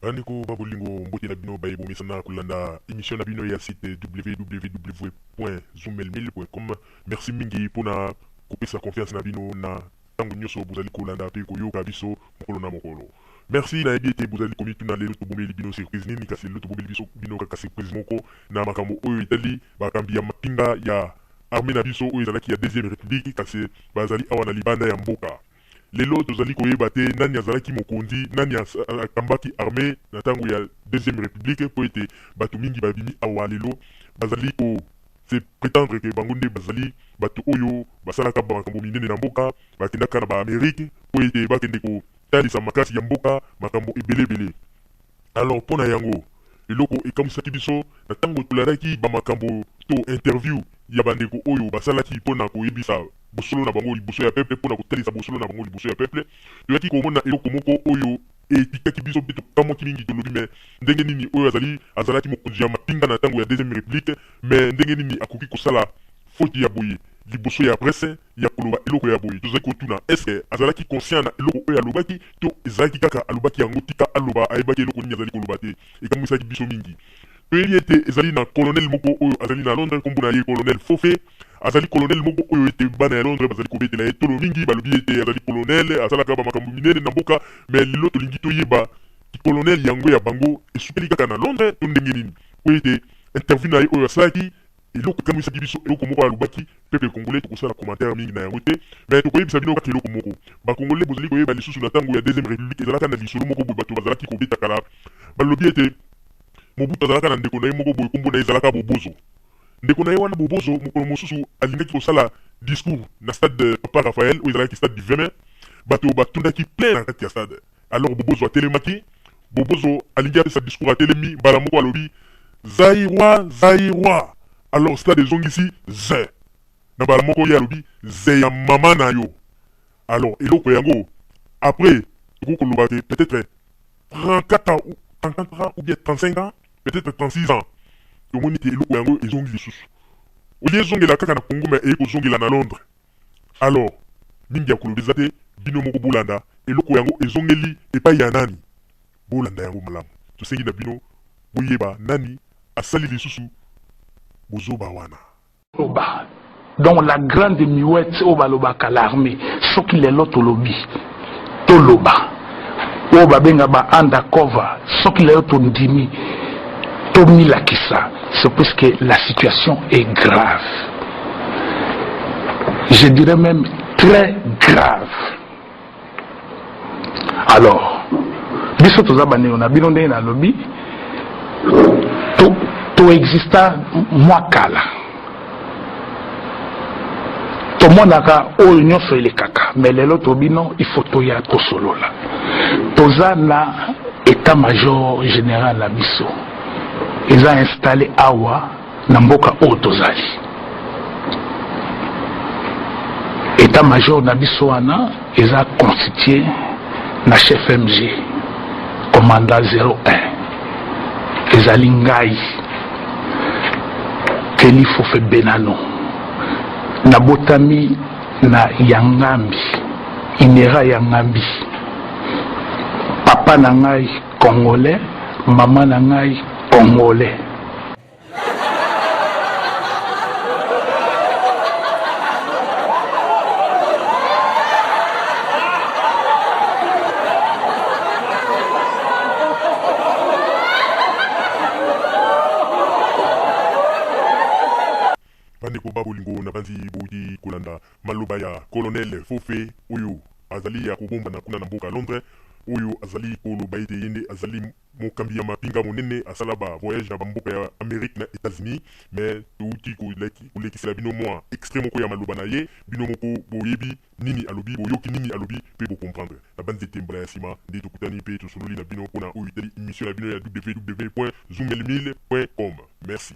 Bandeko ba bolingo, mbote na bino baye bomesana kolanda emission na bino ya site www.zoomelmil.com. Merci mingi pona kopesa confiance na bino na tango nyoso bozali kolanda pe koyoka biso mokolo na mokolo. Merci, nayebi ete bozali komituna lelo tobombeli bino surprise nini, kasi lelo tobombeli biso bino kaka surprise moko na makambo oyo etali bakambi ya mapinga ya armee na biso oyo ezalaki ya deuxième republique, kasi bazali awa na libanda ya mboka. Lelo tozali koyeba te nani azalaki mokonzi, nani akambaki armee na tango ya deuxième republique mpo ete bato mingi babimi awa lelo bazali ko se pretendre que bango nde bazali bato oyo basalaka makambo minene na mboka, bakendaka na ba Amerique mpo ete bakende kotalisa makasi ya mboka, makambo ebele ebele. Alors mpo na yango, eloko ekamwisaki biso na tango tolandaki ba makambo to interview ya ba ndeko oyo basalaki mpo na koyebisa bosolo na bango liboso ya peuple, mpo na kotalisa bosolo na bango liboso ya peuple, toyaki komona eloko moko oyo etikaki biso mpe tokamwaki mingi, tolobi mais ndenge nini oyo azali azalaki mokonzi ya mapinga na tango ya deuxième republique, mais ndenge nini akoki kosala faute ya boye liboso ya presse ya koloba eloko ya boye? Tozali kotuna, est ce que azalaki conscient na eloko oyo alobaki to ezalaki kaka alobaki yango tika aloba, ayebaki eloko nini azali koloba te? Ekamwisaki biso mingi. Toyebi ete ezali na colonel moko oyo azali na Londres, kombo na ye colonel Fofe. Azali colonel moko oyo ete bana ya Londres bazali kobetela ye tolo mingi, balobi ete azali colonel, asalaka ba makambo minene na mboka, mais lelo tolingi toyeba ki colonel yango ya bango esukeli kaka na Londres to ndenge nini? Po ete interview na ye oyo asalaki, eloko ekamwisaki biso, eloko moko alobaki, peuple congolais tokosala commentaire mingi na yango te, mais tokoyebisa bino kaka eloko moko. Ba congolais bozali koyeba lisusu na tango ya deuxième republique ezalaka na lisolo moko boye bato bazalaki kobeta kala, balobi ete Mobutu azalaka na ndeko na ye moko boye kombo na ye ezalaka Bobozo. Ndeko na ye wana Bobozo mokolo mosusu alingaki kosala discours na stade Papa Raphaël oyo ezalaki stade du 20 mai, bato batondaki plein na kati ya stade. Alors Bobozo atelemaki, Bobozo alingi apesa discours atelemi mbala moko alobi Zaïrois, Zaïrois! Alors stade ezongisi ze. Na mbala moko ye alobi ze ya mama na yo. Alors eloko yango après tokoki koloba ke peut-etre 34 ans ou 34 ans ou bien 35 ans peut-etre 36 ans tomoni te eloko yango ezongi lisusu. Au lieu ezongela kaka na Congo mais eye kozongela na Londres. Alors mingi ya koloba eza te, bino moko bolanda eloko yango ezongeli epayi ya nani? Bolanda yango malamu. Tosengi na bino boyeba nani asali lisusu bozoba wana. Loba donc la grande muette oyo balobaka l'armee soki lelo tolobi toloba oyo babenga ba undercover soki lelo tondimi tomilakisa c'est puisque la situation est grave, je dirais même très grave. Alors biso toza bandeko na bino ndenge nalobi to, to exista mwa kala tomonaka oyo nyonso elekaka mais lelo tobino il faut toya tosolola. Toza na etat major general na biso eza installe awa na mboka oyo tozali. Etat major na biso wana eza constitue na chef MG commandant 01 ezali ngai Kelly Fofe Benano, nabotami na Yangambi, Inera Yangambi. Papa na ngai congolais, mama na ngai congolais. Bandeko ba bolingo, nabanzi bowuti kolanda maloba ya Colonel Fofe oyo azali ya kobombana kuna na mboka Londres, oyo azali koloba ete ye nde azali Mokambi ya mapinga monene asala ba voyage na ba mboka ya Amerique na Etats-Unis, mais towuti kolekisela bino mua extrait moko ya maloba na ye, bino moko boyebi nini alobi, boyoki nini alobi pe bo comprendre. Nabanzi ete mbala ya sima nde tokutani pe tosololi na bino pona oyo etali emission na bino ya www.zoomelmil.com. Merci.